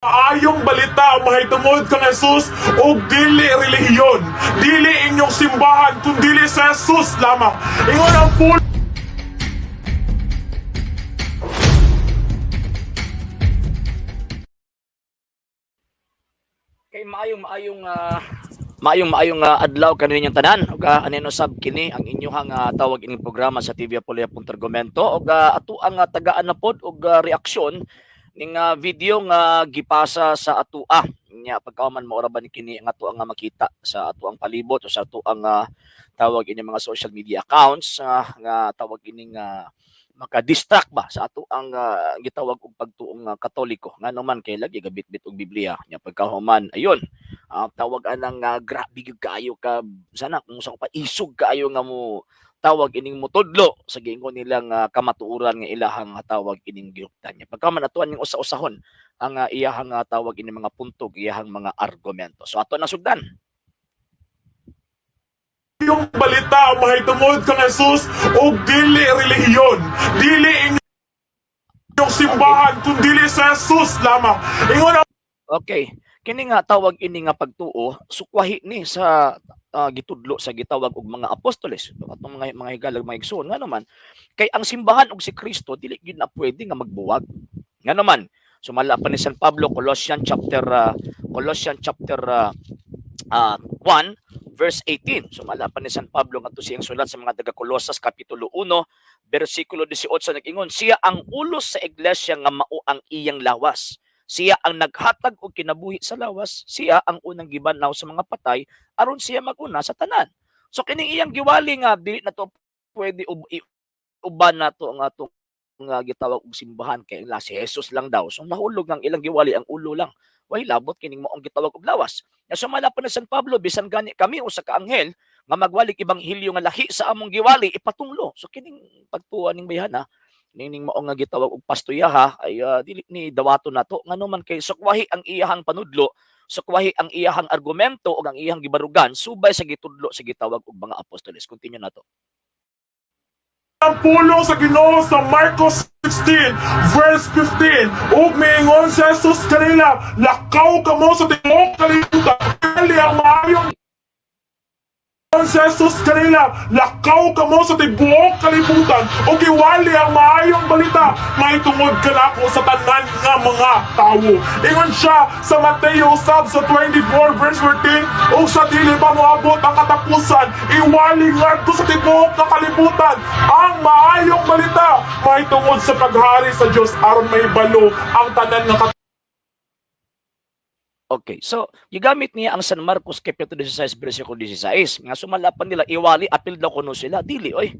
Maayong balita mahitungod kang Jesus ug dili relihiyon, dili inyong simbahan kun dili sa Jesus lamang. Ingon ang pulong Kay maayong maayong adlaw kaninyong tanan ug anino sab kini ang inyong tawag ining programa sa TV Apolea Argumento ug ato ang tagaan na pod og reaksyon ning video nga gipasa sa atua nya. Pagkahuman, mao ra ba ni kini ang ato ang makita sa ato ang palibot o sa ato ang tawag ini mga social media accounts nga tawag ining maka-distract ba sa ato ang gitawag og pagtuong Katoliko. Ngano man kay lagi gabitbit og Biblia nya, pagkahuman ayun, tawag anang grabe gyud kaayo ka sana kung sa pa isog kaayo nga mo tawag ining motudlo sa giingon nilang kamatuoran nga ilahang tawag ining gihuptan niya. Pagkahuman, atuan ning usa-usahon ang iyahang tawag ining mga puntog, iyahang mga argumento. So ato na sugdan. Yung balita mahitungod kang Jesus ug dili relihiyon, dili inyong simbahan kun dili sa Jesus lamang. Ingon ang Okay. Kini nga tawag ini nga pagtuo, sukwahi ni sa gitudlo sa gitawag og mga apostoles. Atong mga higalag, mga igsoon, nga naman kay ang simbahan og si Kristo dili gyud na pwede nga magbuwag. Nga naman sumala pa ni San Pablo, Colossians chapter 1 verse 18. Sumala pa ni San Pablo ngadto siyang sulat sa mga taga Colosas kapitulo 1 bersikulo 18, nag-ingon siya ang ulo sa iglesia nga mao ang iyang lawas. Siya ang naghatag og kinabuhi sa lawas, siya ang unang gibanhaw sa mga patay aron siya maguna sa tanan. So kining iyang giwali nga dili na to pwede uban nato ang atong nga gitawag og simbahan kay la si Jesus lang daw. So nahulog ang ilang giwali, ang ulo lang. Way labot kining maong gitawag og lawas. Nya sumala pa ni San Pablo, bisan gani kami usa ka anghel nga magwalig ebanghelyo nga lahi sa among giwali, ipatunglo. So kining pagtuwa ning bayhana ning mao nga gitawag og pastoyaha ay dili ni dawaton nato, ngano man kay sukwahi ang iyahang panudlo, sukwahi ang iyahang argumento ug ang iyahang gibarugan subay sa gitudlo sa gitawag og mga apostoles. Continue nato. Ang pulong sa Ginoo sa Marcos 16 verse 15, ug miingon si Jesus kanila, "Lakaw kamo sa tibuok kalibutan." Dili ang maayong si Jesus kanila, "Lakaw kamo sa tibuok kalibutan ug iwali ang maayong balita mahitungod kanako sa tanan nga mga tawo." Ingon siya sa Mateo sab sa 24 verse 14, ug sa dili pa moabot ang katapusan, iwali ngadto sa tibuok nga kalibutan ang maayong balita mahitungod sa paghari sa Dios aron mahibalo ang tanan nga Okay, so gigamit niya ang San Marcos kapitulo 16 bersikulo 16 nga sumala pa nila iwali, apil daw kuno sila. Dili oy.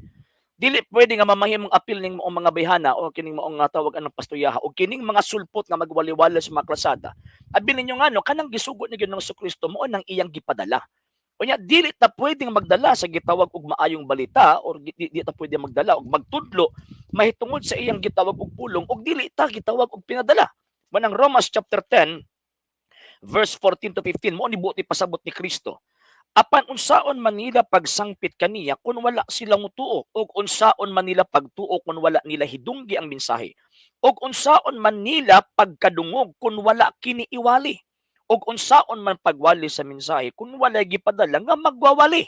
Dili pwede nga mamahimong apil ning maong mga bayhana o kining maong nga tawag anang pastoyaha o kining mga sulpot nga magwaliwala sa mga klasada. Abi ninyo ngano kanang gisugo ni Ginoong Kristo mao nang iyang gipadala. Unya dili ta pwedeng magdala sa gitawag og maayong balita or di ta pwede magdala og magtudlo mahitungod sa iyang gitawag og pulong og dili ta gitawag og pinadala. Manang Romans chapter 10 verse 14 to 15 mo ni buot pasabot ni Kristo. Apan unsaon man nila pagsangpit kaniya kung wala sila mutuo, ug unsaon man nila pagtuo kung wala nila hidunggi ang mensahe, ug unsaon man nila pagkadungog kung wala kini iwali, ug unsaon man pagwali sa mensahe kung wala gipadala nga magwawali?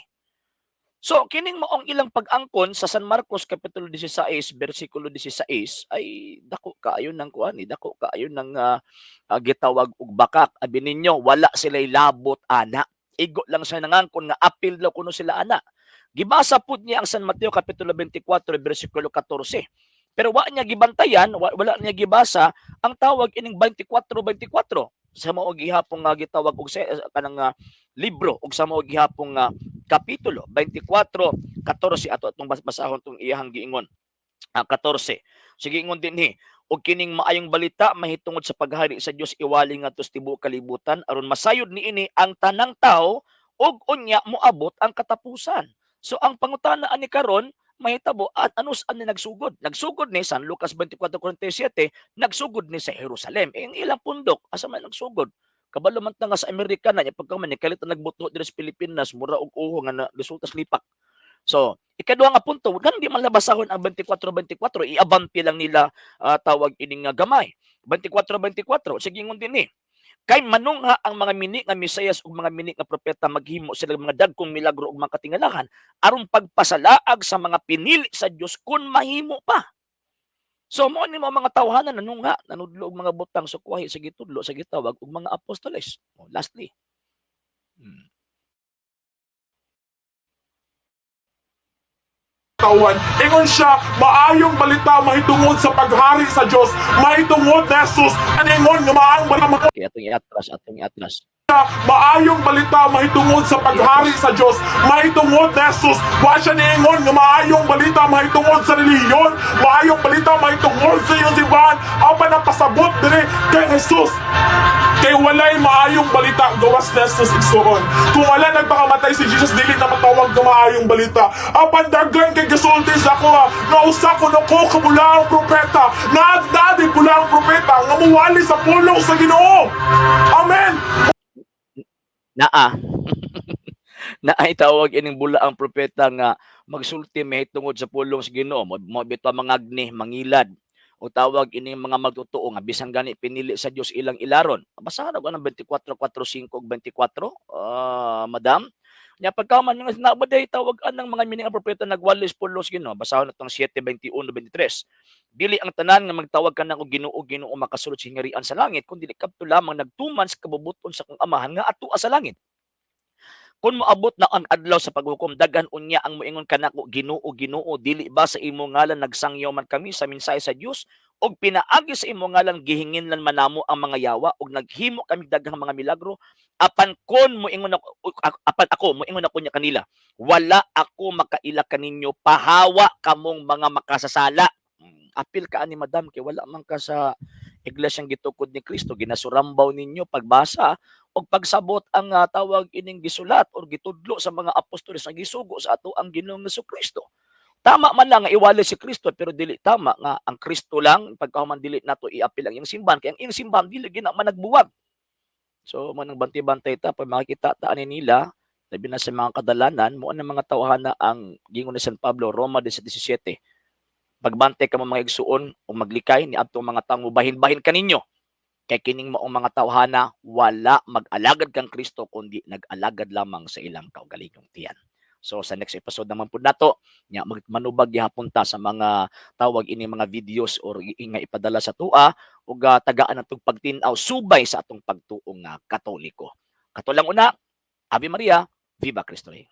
So kining maong ilang pag-angkon sa San Marcos kapitulo 16 bersikulo 16 ay dako kaayo ng kuan ni dako kaayo ng gitawag og bakak. Abi ninyo wala sila'y labot ana. Igo lang siya nangangkon nga apil daw kuno sila ana. Gibasa pud niya ang San Mateo kapitulo 24 bersikulo 14. Pero wa niya gibantayan, wala niya gibasa ang tawag ining 24-24 sa mao gihapon nga gitawag og kanang libro ug sa mao gihapon nga kapitulo 24:14. Ato atong basahon tong iyahang giingon. 14. Sige, ingon dinhi, "Ug kining maayong balita mahitungod sa paghari sa Dios iwali ngadto sa tibuok kalibutan aron masayod niini ang tanang tawo ug unya moabot ang katapusan." So ang pangutana ani karon mahitabo at ano saan ni nagsugod? Nagsugod ni San Lucas 24:47, nagsugod ni sa Jerusalem. Eh, ang ilang pundok, asa man nagsugod? Kabalo man ta nga sa Amerika na nya, pagka man kalit na nagbuto diri sa Pilipinas, mura og uho nga na resulta sa lipak. So, ikaduha nga punto, gan di man labasahon ang 24-24, iabante lang nila tawag ining nga gamay. 24-24, sige, ingon dinhi. Kay manungha ang mga mini nga Mesiyas ug mga mini nga propeta, maghimo sila mga dagkong milagro ug mga katingalahan aron pagpasalaag sa mga pinili sa Dios kun mahimo pa. So mao ni mga tawhana nanungha, nanudlo og mga butang sukwahi sa gitudlo sa gitawag og mga apostoles. Oh, lastly. Tawhan. Ingon siya, maayong balita mahitungod sa paghari sa Dios, mahitungod ni Jesus. Ang ingon nga maayong balita Kaya atong iatras, atong iatras. Maayong balita mahitungod sa paghari sa Dios, mahitungod ni Jesus. Wa siya niingon nga maayong balita mahitungod sa relihiyon, maayong balita mahitungod sa iyong simbahan. Apan ang pasabot diri kay Jesus. Kay walay maayong balita gawas ni Jesus, igsuon. Kung wala nagpakamatay si Jesus, dili na matawag nga maayong balita. Apan daghan kay gasulti sa ako ha, nga usa kuno ko ka bulaang propeta, nga dadi bulaang propeta nga muwali sa pulong sa Ginoo. Amen. Naa. Naay tawag ining bulaang propeta nga magsulti mahitungod sa pulong sa Ginoo, mo bitaw mangagni, mangilad o tawag ining mga magtotoo nga bisan gani pinili sa Dios ilang ilaron. Basahan ako ng 24, 4, 5 ug 24, madam. Nya pagkaman nga naa day tawag anang mga mini nga propeta nagwali sa pulong sa Ginoo. Basahon natong 7, 21, 23. Dili ang tanan nga magtawag kanako Ginoo, Ginoo makasulod sa hingarian sa langit, kundi kadto lamang nagtuman sa kabubuton sa akong Amahan nga atua sa langit. Kung moabot na ang adlaw sa paghukom, daghan unya ang moingon kanako, Ginoo, Ginoo, dili ba sa imong ngalan nagsangyaw man kami sa mensahe sa Dios ug pinaagi sa imong ngalan gihinginlan man namo ang mga yawa ug naghimo kami daghang mga milagro? Apan kon moingon ako, apan ako moingon ako niya kanila, wala ako makaila kaninyo, pahawa kamong mga makasasala. Apil ka ani, madam, kay wala man ka sa iglesyang gitukod ni Kristo. Ginasurambaw ninyo pagbasa og pagsabot ang tawag ining gisulat or gitudlo sa mga apostoles nga gisugo sa ato ang Ginoong Kristo. Tama man lang nga iwali si Kristo, pero dili tama nga ang Kristo lang. Pagkahuman, dili nato iapil ang iyang simbahan kay ang iyang simbahan dili gina man nagbuwag. So manang bantay-bantay ta pag makikita ta ani nila, labi na sa mga kadalanan mo ang mga tawhana ang gingon ni San Pablo, Roma 17. Pagbantay kamo, mga igsuon, ug maglikay ni adtong mga tawo bahin-bahin kaninyo kay kining maong mga tawhana wala mag-alagad kang Kristo kundi nag-alagad lamang sa ilang kaugalingong tiyan. So sa next episode naman pud nato nya manubag gihapon ta sa mga tawag ini mga videos or nga ipadala sa tua ug tagaan natong pagtin-aw subay sa atong pagtuo nga Katoliko. Kato lang una, Ave Maria, Viva Cristo Rey.